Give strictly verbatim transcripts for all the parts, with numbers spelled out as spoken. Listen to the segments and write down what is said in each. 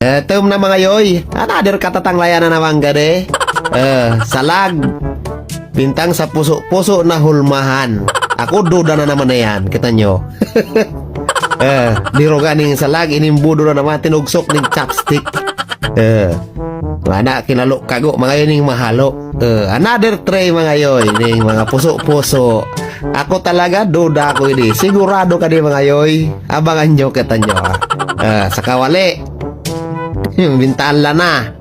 Eh, tum na mga yoy. Another katatanglayan na naman gani. Eh, salag. Bintang sa puso-puso na hulmahan. Ako, duda na naman na yan. Kita nyo? Eh, diroga ning salag, inimbudo na naman, tinugsok ning chopstick. Eh, wala, kinalo kago, mga ining mahalo. Eh, another try, mga yoy, ning mga puso-puso. Ako talaga, duda ako ini. Sigurado ka di, mga yoy. Abangan nyo, kita nyo, ah. Eh, sa kawali. Bintaan la na.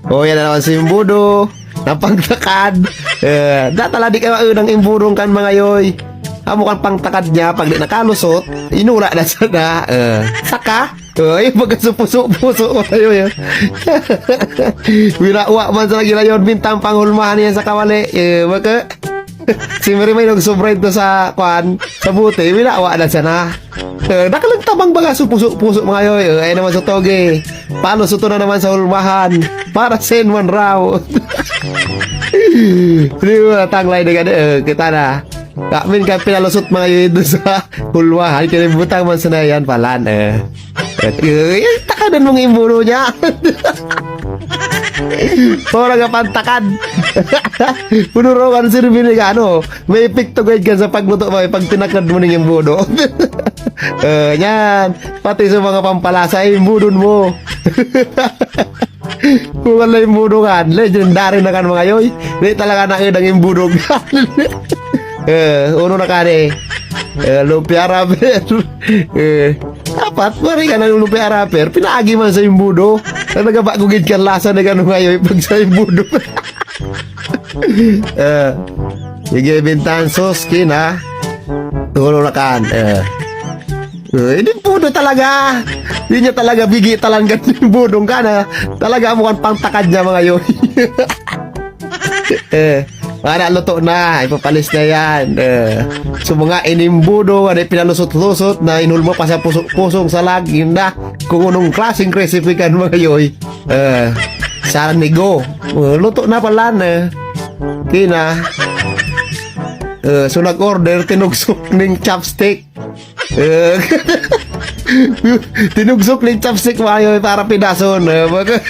O, yan na naman si Imbudo. Napagtakad. Eh, datala di ka maunang Imbudong kan, mga yoy. Amo kan pangtakad niya, pag di nakalusot, inula na siya na. Eh, saka, oy, pagkasupuso-puso ko sa'yo, eh. Winawa man sa lagi na yun, bintang panghulmahan niya sa kawali. Eh, maka, si Mary may nagsobra ito sa, kwan, sa buti, winawa na siya na. Eh, nakalang tabang baga sa puso-puso, mga yoy. Eh, ay naman sa toge. Palusot na naman sa hulmahan. Para sa inman raw. Di ba, tanglay na gani. Eh, kita na. Kamin ka pinalusot, mga yoy, doon sa hulmahan. Kaya butang man sa na yan, palan, eh. Eh, takadan mong imburo niya. Ora nga pantakad. Puno raw kan sirbi ni ano, may epekto gayud kan sa pagluto mo, pag tinakad mo ning imbudo. Eh, yan. Pati sa mga pampalasa, imbudon mo. Kung wala imbudon kan, legendary na kan, mga yoy. Di talaga na ang imbudon. Eh, uno na kan eh. Eh, lumpia wrapper. Eh, dapat, mari ka ng lumpia wrapper, pinaagi man sa imbudo. Ang nagabagugid kan lasa na gano'n ngayon, pag sa imbudo. Eh, sige, bintan, sus, kin, ha? Uno na kan, eh. Eh, inimbudo talaga. Di niya talaga bigi talan kan imbudong ka na. Talaga mo kan pangtakad niya, mga yoy. Eh, wala, luto na. Ipapalis na yan. Eh, so, mga inimbudo, ano, pinalusot-lusot na inulma pa sa puso-pusong salag, yun na. Kung anong klaseng recipe kan, mga yoy. Eh, sarnigo. Oh, luto na pala na. Kina. Eh, so, nag-order, tinugsok ning chopstick. Eh, tinugsok ning chopstick, mga yoy, para pidason. Eh, mag-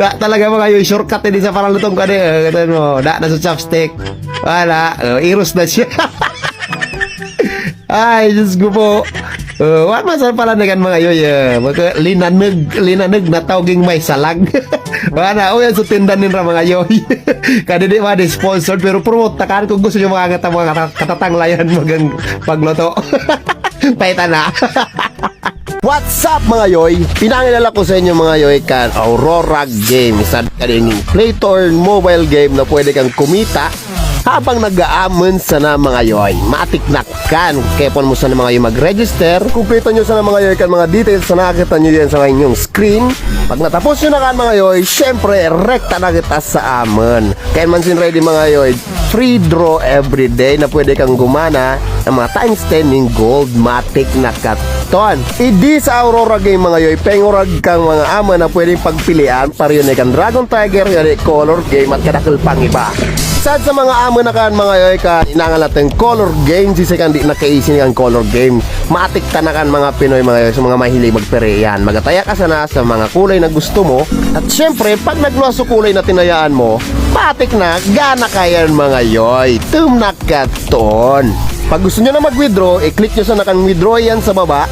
da, talaga, mga yoy, shortcut ini sa paralutong ka di. Eh, kita mo, da na sa chopstick. Wala, eh, iros na siya. Ay, Diyos ko po. Eh, wa man sa pala na kan, mga yoy, eh, mga linanag, linanag na tawging may salag. Wala, o yan sa tinda ninra, mga yoy. Kadi di man sponsored, pero promote ta kan kung gusto nyo mga kata-, mga kata-, katatanglayan magang pagluto. Paita na. What's up, mga yoy? Pinangilala ko sa inyo, mga yoy, kan Aurora Game. Isa kaning play to earn mobile game na pwede kang kumita habang nag-aamon sana, mga yoy. Matiknak kan. Kaya po mo sana, mga yoy, mag-register. Kumpleto nyo sana, mga yoy, kan mga details na nakakita nyo yan sa inyong screen. Pag natapos nyo na kan, mga yoy, syempre, rekta na kita sa amon. Kaya man sin ready, mga yoy, free draw everyday na pwede kang gumana ng mga times ten ning gold, matik na katon. Idi sa Aurora Game, mga yoy, pengurag kang mga ama na pwedeng pagpilian, pareho na kan Dragon Tiger, yari color game at kadakul pang iba. Sad sa mga ama na kan, mga yoy, kan inangan natin color game, sisay kan di nakaisi kan color game. Matik ta na kan mga Pinoy, mga yoy, sa mga mahilig magpirian. Magataya ka sana sa mga kulay na gusto mo. At syempre, pag nagluwas sa kulay na tinayaan mo, matik na, gana ka yan, mga yoy. Tum na katon. Pag gusto nyo na mag-withdraw, i-click nyo sana kan withdraw yan sa baba.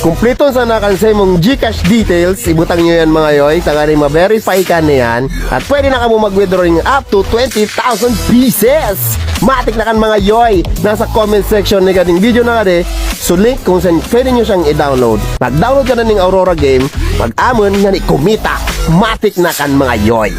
Kumpleton sana kan sa imong GCash details. Ibutang nyo yan, mga yoy. Tanganing ma-verify ka na yan. At pwede na kamo mag-withdraw ng up to twenty thousand pieces. Matik na kan, mga yoy. Nasa comment section ni kaning video na kadi. So, link kung saan pwede nyo siyang i-download. Pag-download ka na ning Aurora Game, mag-amon nga ni kumita. Matik na kan, mga yoy.